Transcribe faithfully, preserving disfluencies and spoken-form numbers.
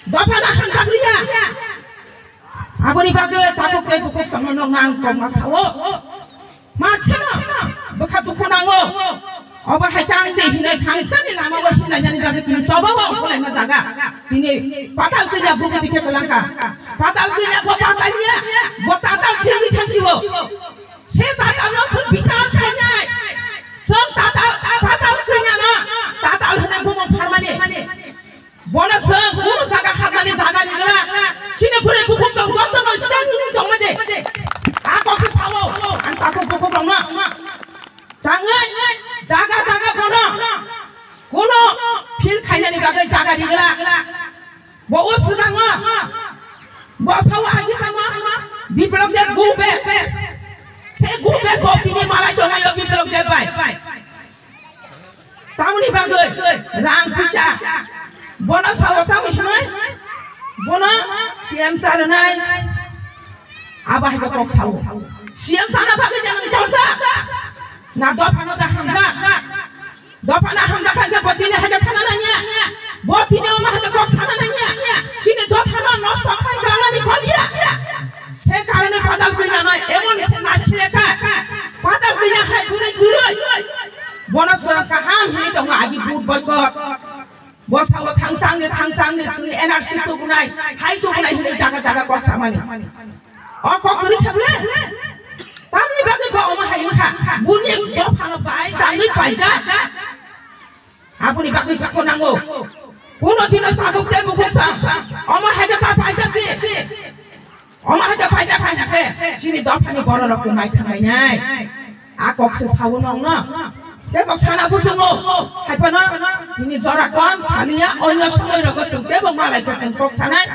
Dophano hamjak liya. Aboni bagwi takhuk tei bukhuk songno nokna ang kokma sao. Ma kheno bwkha dukhu nango. Obo hai tang de hinwi thangsani lamao himlainani bagwi tini sobo bo ongkhorlaima jaga. Tini patal kanya bubuti khe kwlangkha. Patal kanya bo patal ya. Bo tatal chingwi thangsibo. Se tatalno se bichar khainai. Song tatal, patal kanya no. Tatal hwnwi bumung pharmani. Bono chwng kunu jaga hapnani jaga rinwla. Chini phuri bukhuk chwng jotono sida nini tongma de. A kokse sao, ang takhuk bukhuk rokno. Changwi jaga jaga bono kunu feel khainani bagwi jaga rinwla. Bo o swkango. Bo sao agi tamo. Biplok de go back. Se go back bo tini malai tongo Biplok de bai. Tamoni bagwi rang puisa bono sao tamo hinwi bono C M cha rwnai. Abo hai khe kok sao. C M chana bagwi de nwng torsa. Na dophano da hamjak. Dophano hamjak hai khe bo tini hai khe thana nangya. Bo tini omo hai khe kok sana nangya. Chini dophano nosto khai klangnani kok ya. Se karone patal kanya no emon khe nasilekha. Patal kanya hai gurui gurui. Bono chwng kaham hinwi tongo agi vote boycott. Bo sao thangchang ni, thangchang ni, chwng N R C tubunai, hai tubunai hinwi jaga jaga kok samani. O kok kwrwi kha bwle? Tamni bagwi bo omo hai wngkha? Buni dophano bai tangwi paijak. Aboni bagwi kok nango. Kuno dino tabuk tei bukhuk sa. Omo hai khe ta paijak di. Omo hai khe paijak hai khe chini dophani borok rok tei mai thanglainai. A kok se sao nongno. Tei kok sana buchungo. Hai phano tini jora kom saliya onno somoi rogo chwng tei bo malai khe chwng kok sanai.